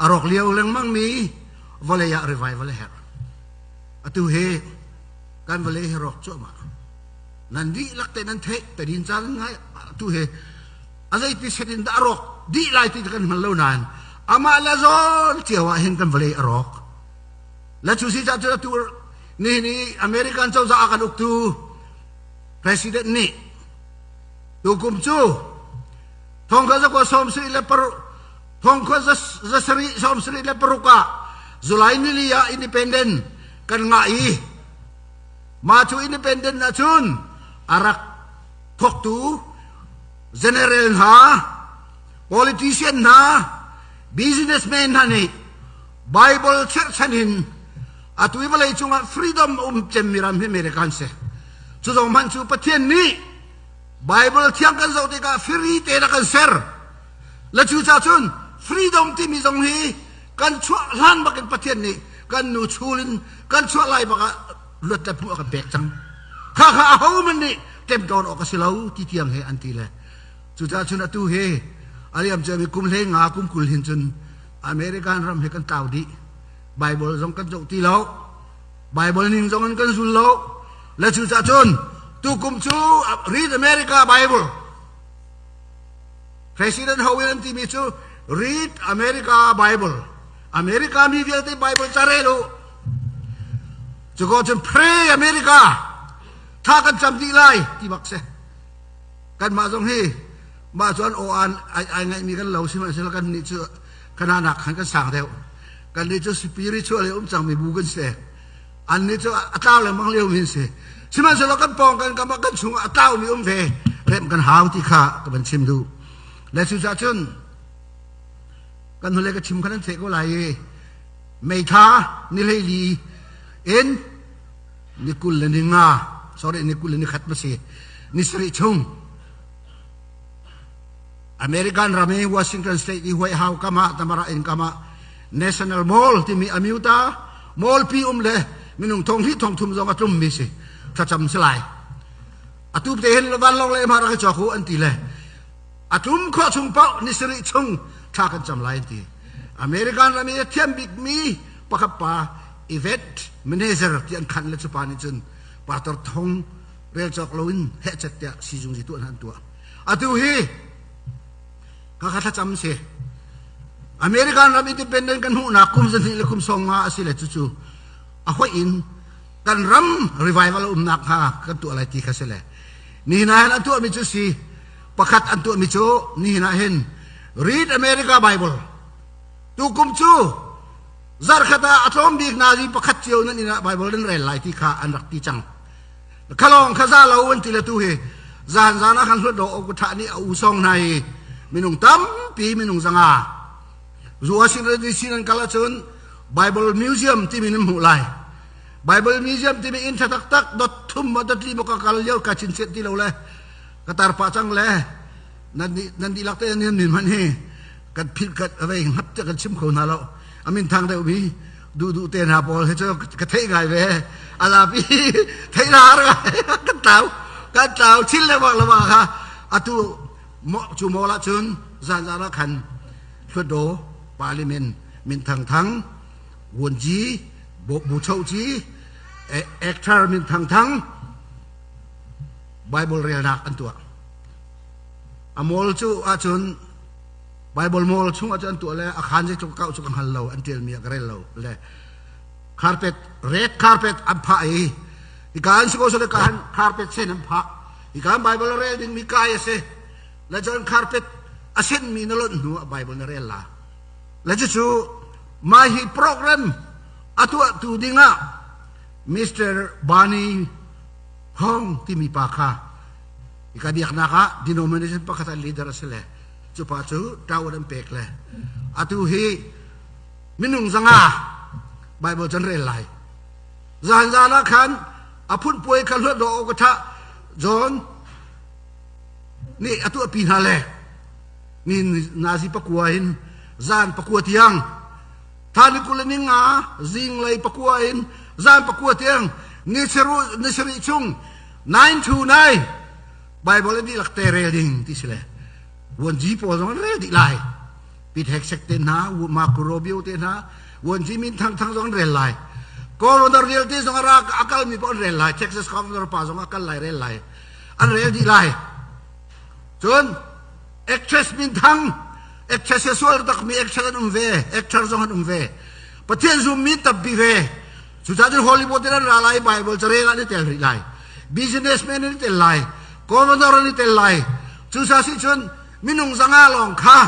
A rawk lio lengmang mi vawlei ah revival a herh. Atu hi kan vawlei hi rawk cuahmah. Nan dihlak te nan theih tadin caan ngai atu hi a zeiti set in dah a rawk dih lai ti kan hngal lo nain amah le zawn cio ah hin kan vawlei a rawk. Le cu si cah cun atu nihin i American cozah a kan uktu President nih tukum cu thongkhat zakua sawm sarih le paruk thongkhat zasarih sawm sarih le paruk ah July nili ah independent kan ngah i mah cu independent ahcun a rak thawktu general hna politician hna businessman hna nih Bible cherhchan in atu i vawlei cungah freedom a um cemmi ram hi America an si. Cu zong hmanh cu Pathian nih Bible thiang kan zoh tikah free te na kan ser. Le cu ca cun freedom timi zong hi kan chuah hlan bakin Pathian nih kan nu chul in kan chuah lai bakah luat le hmuh a kan pek cang. Kha kha aho man nih ṭemṭawn awk a si lo ti tiang he an ti le cucaah cun atu hi a liam ciami kum hlei nga kum 20 hin cun American ram hi kan tlau dih. Bible zong kan zoh ti lo. Bible ning zong in kan zul lo. Le cucaah cun tukum cu Read America Bible. President Howell an timi cu Read America Bible. America mi vialte Bible ca rel u. Cuko cun Pray America. Tha kan cam dih lai ti bak si. Kanmah zong hi mah cu an aw an ai ngaihmi kan lo sihmanhsehlaw kan nih cu kananak khan kan sang deuh. Kan nih cu spiritual i um cangmi bu kan si. An nih cu a tlau lengmang lio mi an si. Sihmanhsehlaw kan pawng kan kam ah kan chungah a tlaumi um ve remh kan hau ti kha ka van chim duh. Le cucaah cun kan hnulei ka chim kha nan theih ko lai i May thla ni 14 in ni 25 sorry ni 21 ma si ni sarih chung American ram i Washington State i White House kam ah Tamara in kam ah National Mall timi Amuta mall pi um le minung thong hi thong thum zong a tlum mi si thlacam si lai atu te hin vanlawng le ma rak i cawk u an ti le a tlum khawh chung paoh ni sarih chung thla kan cam lai an ti American ram i a thiam bikmi pakhat pa event manager ti an khanh le cu pa nih cun pastor thong rel cawk loin hehchet tiah sizung zi tuah an tuah atu hi ka kha thlacam si American ram independent kan hmuhnak kum 2 le kum 50 a si le cucu a hoih in kan ram revival umnak hnga kan tuah lai ti kha si le nihin ah hin an tuahmi cu si pakhat an tuahmi cu nihin ah hin Read America Bible tukum cu zarkhat ah a tlawm bik nazi pakhat cio nan inn ah Bible nan rel lai ti kha an rak ti cang khalong kha za lo an ti le tu hi zan zan ah khan hlut do ok tha ni a u song hna hi minung tampi minung zanga zu asin re sin an kal ahcun Bible Museum timi nan hmuh lai Bible Museum timi inn tha taktak dot thum ma dot li ka kal lio ka chin set ti lo le ka tar pa cang le nan nan dihlak te nan min hman hi kan phil kan avei ngap te kan chim kho hna lo amin thang deuh mi du du te hna pawl he chu ka thei ngai ve alapi thei la har kan tlau kan tlau thil le wak lawa kha atu chu mo la chun zan zan khan hluatdaw parliament min thang thang vuanci bu choci actor min thang thang Bible relnak an tuah a mall cu ahcun Bible mall chung ahcun an tuah le a khan cu kau cu ka hngal lo an tialmi a ka rel lo le carpet red carpet an phah i ika an si ko sole ka carpet sen an phah ika Bible rel ding mi kai a si le cun carpet a senmi na lonh hnu ah Bible na rel la le cucu mah hi program a tuahtu dingah Mr. Barney Hong timi pa kha ka biaknak ah denomination pakhat ah leader a si le cu pa cu tawon an pek le atu hi minung 500 Bible can rel lai zan zan ah khan a phun puai kha hluat do ka tha John nih a tuahpi hna le ni nazi pakua in zan pakua tiang thani kul ni nga zinglei pakua in zan pakua tiang ni saru ni sarih chung 9 to 9 Bible in dihlak te rel ding ti si le vuanci pawl zong an rel dih lai. Pete Hegseth te hna, Marco Rubio te hna, Vuanci Min Thang Thang zong an rel lai. Governor vialte zong a ra a kalmi paoh an rel lai. Texas governor pa zong a kal lai rel lai. An rel dih lai. Cun actress Min Thang, actress he sual takmi actress an um ve, actor zong an um ve. Pathian zummi tampi ve. Cucaah cun Hollywood in an ra lai, Bible carel ah an i tel rih lai. Businessman an i tel lai. Governor an i tel lai. Cucaah si cun minung 500 lawng kha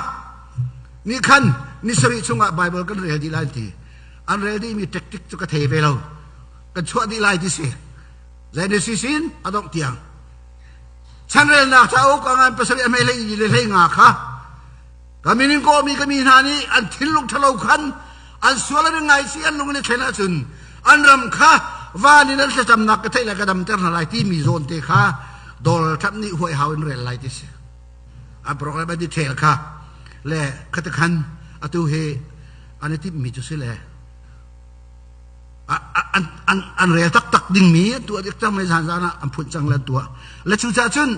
nih khan ni sarih chungah Bible kan rel dih lai ti. An rel dihmi tactic cu ka thei ve lo. Kan chuah dih lai ti si. Genesis in a dongh tiang. Chanrelnak cauk a ngan pasarih a hmei hlei le hlei nga kha ka min in kawhmi ka mi hna nih an thinlung ṭhalo khan an sual an i ngaihchih an lung in i thlen ahcun an ram kha van in an thlacamnak ka theih le ka damter hna lai timi zawn te kha Donald Trump nih huai hau in rel lai ti si. An program an detail kha le khati khan atu hi an i timhmi cu si le an, an, an rel taktak dingmi an tuah dik cang zan zan ah an phunh cang le an tuah. Le cucaah cun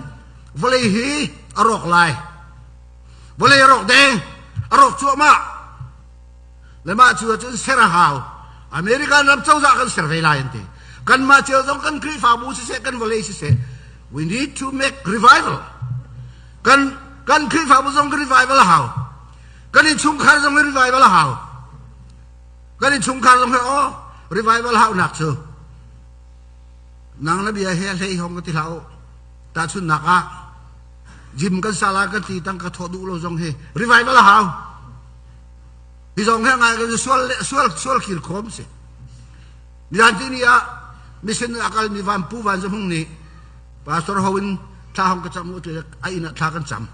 vawlei hi a rawk lai. Vawlei a rawk deng, a rawk cuahmah. Le mah cu ahcun ser a hau. American ram cozah kan ser ve lai an ti. Kanmah cio zong kan Khrihfabu siseh, kan vawlei siseh, we need to make revival. Kan kan Khrihfabu zong revival a hau. Kan innchungkhar zong revival a hau. Kan innchungkhar zong oh revival haunak cu nang na bia he hlei hong ka ti hlah u. Tahchunhnak ah gym kan sala kan ti tang ka thawh duh lo zong hi revival a hau. Hi zong he ngai kan sual sual sual khir khom si. Nian ti ni ah mission a kal mi van pu van zahung nih pastor ho in thla hong ka cam u ti a inn ah thla kan cam.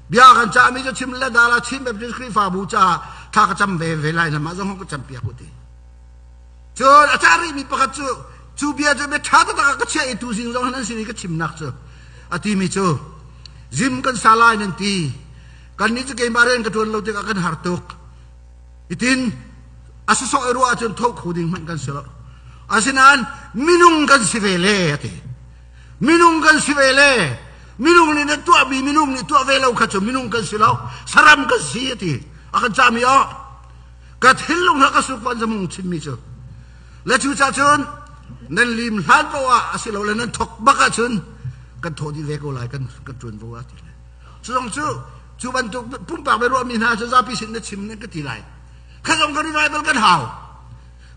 Bia kan cah mi cu chim le dala Chin Baptist Khrihfabu caah thla ka cam ve ve lai na mah zong hong ka cam piak u ti. Cun a cah rihmi pakhat cu cu bia cu bia ṭha taktak ah ka chiah i tuzing zong nan sin i ka chimnak cu a timi cu zim kan sa lai nan ti kannih cu keimah rian ka ṭuan lo tikah kan har tuk itin a sawsawh i ruah ahcun tho kho ding hmanh kan si lo asinain minung kan si ve le a ti minung kan si ve le minung nih na tuahmi minung nih tuah ve lo kha cu minung kan si lo saram kan si a ti a kan cahmi oh ka thinlung ha ka suk van zamung chimmi cu le cu ca cun nan lim hlan poah ah asilo le nan thok bak ahcun kan thawh dih ve ko lai kan kan ṭuan vo ah ti le cu zong cu cu bantuk pumpak biaruahmi hna cu zapi sin na chim nan ka ti lai kha zong kan revival kan hau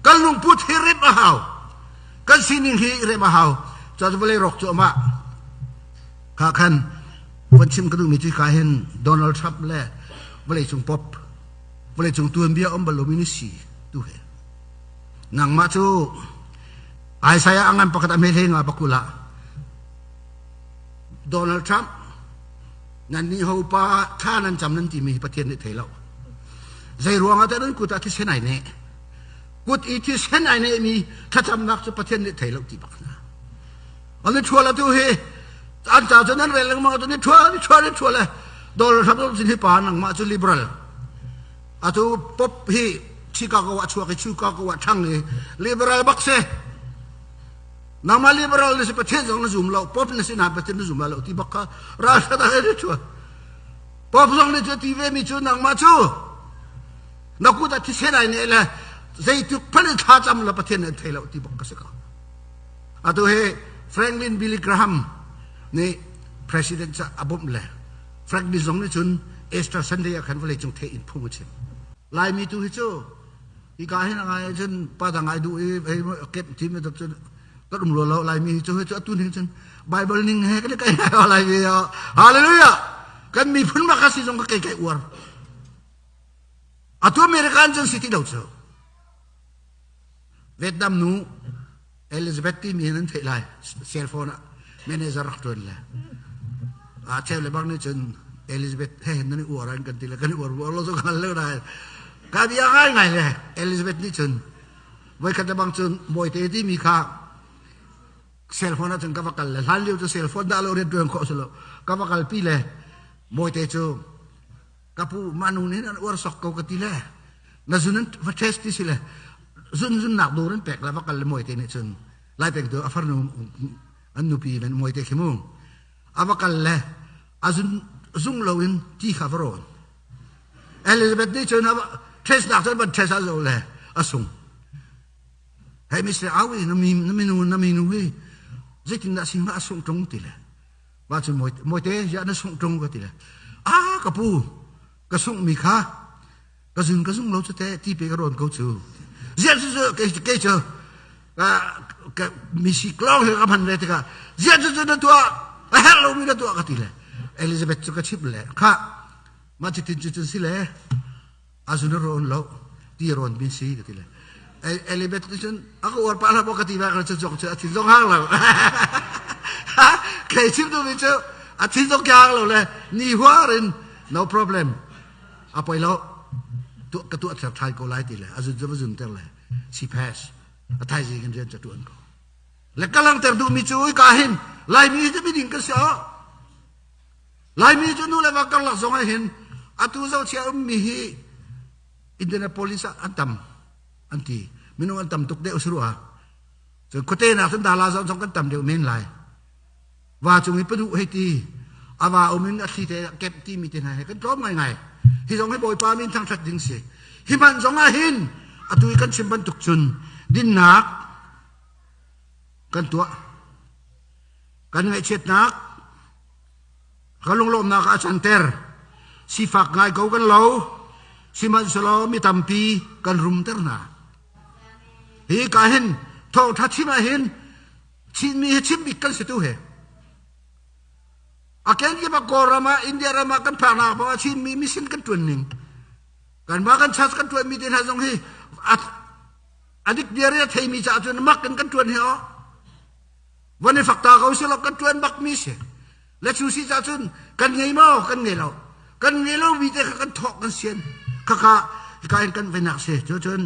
kan lungput hi rem a hau kan sining hi rem a hau cu vawlei rawk cu amah kha khan von chim ka duhmi cu ka hin Donald Trump le vawleicung pop vawleicung tuanbia um bal lomi ni si tu he nangmah cu Isaiah angan pakhat a hme nga pakula Donald Trump nan nih ho pa thla nan cam nan timi hi Pathian nih thei lo zei ruangah dah nan kut ah thisen ai neh kut i thisen ai neh mi thlacamnak cu Pathian nih thei lo ti bak hna an i ṭhual atu hi an ca cu nan rel lengmang atu ni ṭhual ni ṭhual ni ṭhual le Donald Trump sin hi pa nangmah cu liberal atu pop hi Chicago ah chuak i Chicago ah ṭhang i liberal bak si nangmah liberal na si Pathian zong na zum lo pop na si na Pathian na zum lo ti bak kha ralṭhat ah ni ṭhual pop zong nih cu ti ve mi cu nangmah cu na kut ah thisen ai ne le zeitik phal in thla cam la Pathian an thei lo ti bak ka si ko Atu hi Franklin Billy Graham nih president ca a bawmh le Franklin zong nih cun Easter Sunday ah khan vawleicung thei in phung a chim. Laimi tu hi cu hika hin a ngai cun pa dang ai duh i hei kemh tim cun kan um lo Laimi hi cu hi cu atu ning cun Bible ning he kan i kai ngai Laimi hallelujah kan miphun bak si zong ka kei kai uar atu American cun si ti lo cu Vietnam nu Elizabeth timi hin an theih lai cell phone ah manager rak ṭuan le a cheu le bang nih cun Elizabeth he nan i uar an kan ti le kan i uar uar lo cu hngal le dai ka bia ngai ngai le Elizabeth nih cun voikhat le bang cun Mawite timi kha cell phone ah cun ka va kal le hlan lio cu cell phone dah lo rian ṭuan khawh si lo ka va kal pi le Mawite cu ka pu mah nu nih an uar sok ko ka ti le na zun an va test ti si le zun zun nak dur an pek la va kal le moi te nih cun lai peng tu a farnu an nupi men moi te khi mu a va kal le a zun zung lo in ti kha va rawn. Elizabeth nih cun test nak cun van test a zo le a sung. Hei misle au i na mi na minu na minu hi zeitindah si hnga a sungh ṭung ti le va cun mawite ya na sungh ṭung ka ti le a ka pu ka sungh mi kha ka zun ka zung lo cu te ti pe ka rawn ko cu zian cu kei kei cu ka misi klong he ka hman ve tikah zian cu na tuah a herh lomi na tuah ka ti le Elizabeth cu ka chimh le kha mah cutin cu cun si le a zun a rawn lo ti rawn min si ka ti le Elizabeth nih cun a ka uar pah hlah maw ka ti ba ka cu zong cu a thin zong hang lo kei chim duhmi cu a thin zong hang lo le ni huar in no problem a poi lo ka tuah ter thai ko lai ti le a zun cu va zun ter le si pass a thaizing in rian ca tuan ko le ka langter duhmi cu ka hin laimi cu miding ka si Laimi cu nu le va karlak zong ah hin atu zohchia ummi hi Indianapolis ah an tam an ti. Minung an tam tuk deuh si rua. Cun khuate nak cun Dala zong kan tam deuh men lai. Va cung i paduh hei ti a va um in a thli te kemh ti mi te hna he kan tlawm ngaingai. Hi zong hi Bawipa min thangṭhat ding si. Hi man zong ah hin atu i kan chim bantuk cun dinnak kan tuah. Kan ngaihchiatnak Ka lunglawmnak a canter. Sifak ngai ko kan lo. Sihmanhsehlaw mi tampi kan rumter hna. Hi ka hin thawngṭha chim ah hin Chinmi hi chim bik kan si tu he. A kenkip ah Kawlram ah India ram ah kan phaknak paoh ah Chinmi mission kan ṭuan ning. Kanmah kan church kan ṭuanmi te hna zong hi a dik bia a theimi caah cun mak in kan ṭuan hi aw. Van i fakta ko selaw kan ṭuan bakmi si. Le cu si cah cun kan ngei maw? Kan ngei lo. Kan ngei lomi te kha kan thawk kan sian. Khakha hika in kan venak si. Cu cun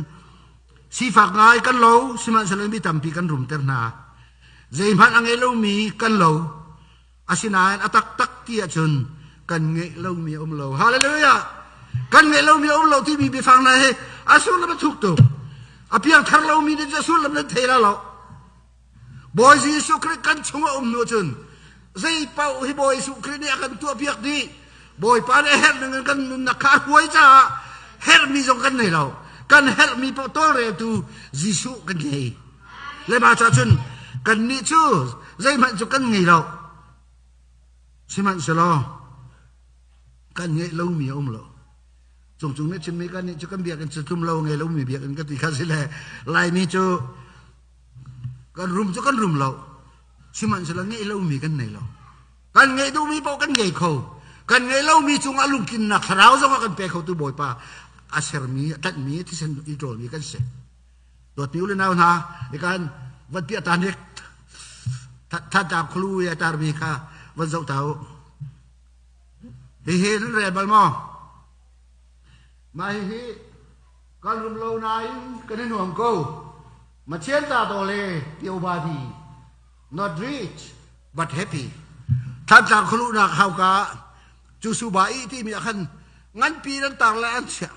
sifak ngai kan lo, sihmanhsehlaw mi tampi kan rumter hna. Zeihmanh a ngei lomi kan lo. Asinain a taktak ti ahcun kan ngeih lomi a um lo. Hallelujah! Kan ngeih lomi a um lo timi biafang hna hi a sullam a thuk tuk. A piangthar lomi nih a sullam nan thei la lo. Bawi Jesuh Khrih kan chung a um hnu cun zei paoh hi Bawi Jesuh Khrih nih a kan tuahpiak dih. Bawipa nih a herh ning in kan nunnak kha a hruai caah herhmi zong kan nei lo. Kan herhmi paoh tawlreltu Jesuh kan ngei. Le mah caah cun kannih cu zeihmanh cu kan ngei lo. Sihmanhsehlaw kan ngeih lomi a um lo. Cungcung nih chimmi kan nih cu kan biakinn cu tlum lo ngei lomi biakinn ka ti kha si le Laimi cu Kan rum cu kan rum lo. Sihmanhsehlaw ngeih lomi kan nei lo. Kan ngeih duhmi paoh kan ngei kho. Kan ngeih lomi cungah lungtlinnak thlarau zong a kan pe khotu Bawipa a sermi, a tlanhmi, thisen i ṭawlmi kan si. Dawtmi u le nau hna, ikan van piah ta nek Thantlang khulu i a tarmi kha van zoh ta u. Hihi nan rel bal maw? Mah hihi Kan rum lo nain kan i nuam ko. Machian ta dole tio badi. Not rich but happy. Thantlang khulunak hauka cu suba i timi ah khan nganpi nan tar le an chiah.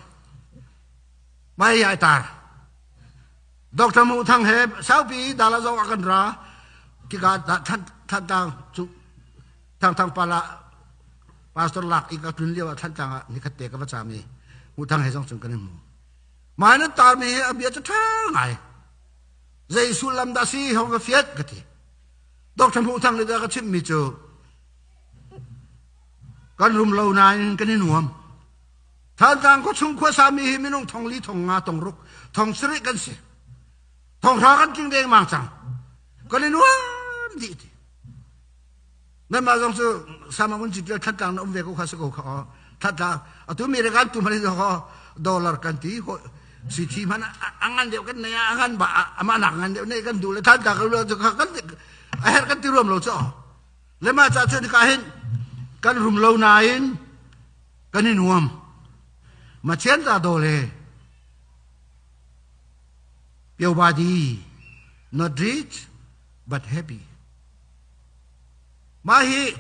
Mai ai tar. Dr. Mu Thang he saupi dala zong a kan ra tika Thantlang cu Thang Thang pala pastor lak i ka tlun lio ah Thlantlang ah nikhat te ka va caam i Muthang he zong cun kan i hmu. Mai nan tarmi hi a bia cu ṭha ngai. Zei sullam dah si hong ka fiat ka ti. Dr. Hmuh Thang nih dah ka chimhmi cu kan rum lo nain kan i nuam. Thantlang khuachung khuasami hi minung thong li thong nga tong ruk thong sarih kan si. Thong hra kan tling dengmang cang. Kan i nuam dih ti. Nanmah zong cu sama un cit Thantlang na um ve ko kha si ko kha aw Thantlang atu mi kan tu man ho dollar kan ti ho si thi man a ngan deuh kan nei a ngan ba ama nak ngan deuh nei kan du le Thantlang kan lu kha kan a her kan ti ruam lo cho le ma cha chu ka hin kan rum lo nain kan i nuam ma chen ta do le pio ba di not rich but happy Mah hi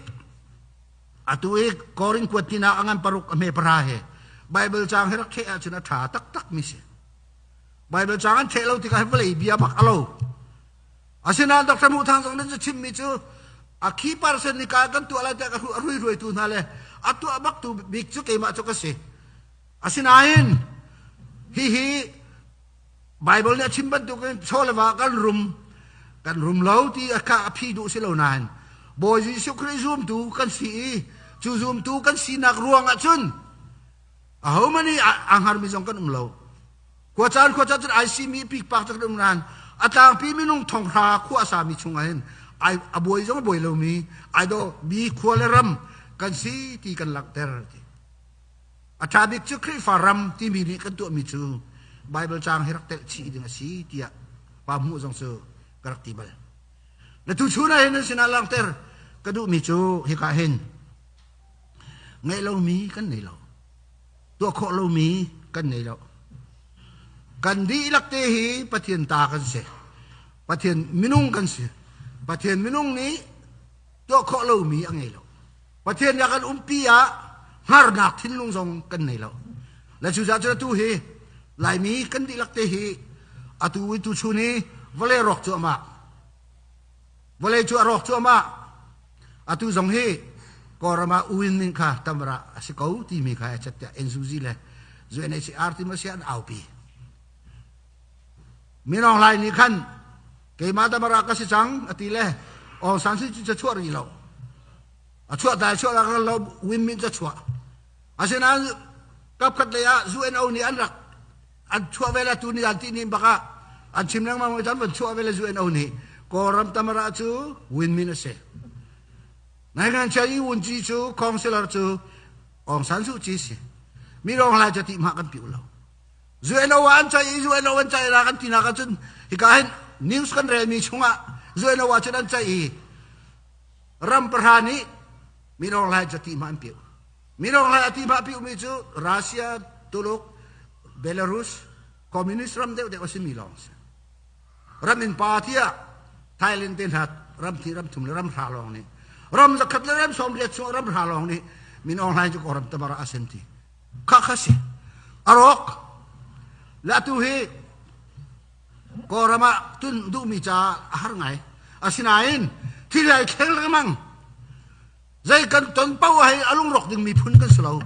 atu i Korin kuat tinak a ngan paruk a hme para he Bible caang hi rak theih ahcun a ṭha taktak mi si. Bible caang an theih lo tikah vawlei bia bak a lo. Asinain Dr. Mu Thang zong nih chimmi cu a khi parsen ni ka kan tuah lai tiah ka a rui ruaitu hna le a tuah baktu bik cu keimah cu ka si. Asinain hihi Bible nih a chim bantukin chaw le va kan rum kan rum lo ti a kha a phi duh si lo nain Bawi Jesuh Khrih zumtu kan si i cu zumtu kan sinak ruangah cun ahohmanh nih a hngarmi zong kan um lo. Khuacaan khuacaan cun IC mi pikpak cu kan um nain a tlangpi minung thonghra khua a sami chungah hin a buai zong a buai lomi ai daw mi khua le ram kan si ti kan langhter ti. A ṭha bik cu Khrihfa ram timi nih kan tuahmi cu Baibal caang hi rak telh chih ding a si tiah pa hmuh zong cu ka rak ti bal. Na tuchun ah hin nan sinah langhter ka duhmi cu hika hin ngeih lomi kan nei lo. Tuah khawh lomi kan nei lo. Kan dihlak te hi Pathian ta kan si. Pathian minung kan si. Pathian minung nih tuah khawh lomi a ngei lo. Pathian nih a kan umpi ah hngarnak thinlung zong kan nei lo. Le cucaah cun atu hi Laimi kan dihlak te hi atu i tuchun hi vawlei rawk cuahmah. Vawlei cu a rawk cuahmah. Atu zong hi Kawlram ah uin ning kha tamra a si ko timi kha echet tiah NUG le UNHCR ti ma si an aupi. Minong Lai nih khan keimah tamara ka si cang a ti le Aung San Suu Kyi cu chuah rih lo. A chuah dai chuah rak lo Win Min ca chuah. Asinain kapkhat lei ah UNO nih an rak an chuah ve le tu ni an ti ni bak ah an chim lengmang mi an van chuah ve le UNO nih Kawlram tamara cu Win Min a si. Nai chia i Wun Ci cu councilor cu Aung San Suu Kyi si. Mi rong lai ca ti mah kan piu lo. UNO an cai i UNO an cai ra kan ti nak ahcun hika hin news kan relmi chungah UNO ah cun an cai i ram pahra nih Minong Hlai cu ti hmah an piu. Minong Hlai a ti hmah piumi cu Russia, Tuluk, Belarus, communist ram deuhdeuh a simi lawng si. Ram in pa tiah Thailand te hna ram thi ram thum le ram hra lawng nih ram zakhat le ram 80 chung ram hra lawng nih Min Aung Hlaing cu Kawlram tamara a sem ti. Kha kha si. A rawk. Le atu hi Kawlram ah tun duhmi caah a har ngai. Asinain thil ai thleng lengmang. Zei kan ton paoh ah hin a lungrawk ding miphun kan si lo.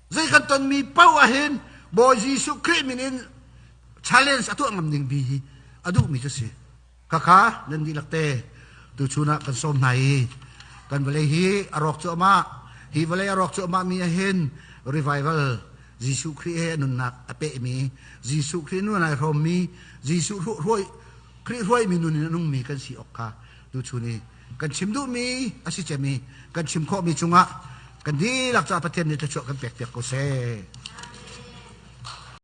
Zei kan tonmi paoh ah hin Bawi Jesuh Khrih min in challenge a tuah ngam ding bi hi a duhmi cu si. Khakha nan dihlak te tuchun ah kan sawm hna i kan vawlei hi a rawk cuahmah. Hi vawlei a rawk cuahmah mi ah hin revival Jesuh Khrih he nunnak a pehmi Jesuh Khrih nun ai hrawmmi Jesuh hruai Khrih hruaimi nun in a nungmi kan si awk kha tuchun i kan chim duhmi a si cemi kan chim khawhmi cungah kan dihlak caah Pathian nih thluachuah kan pek piak ko seh.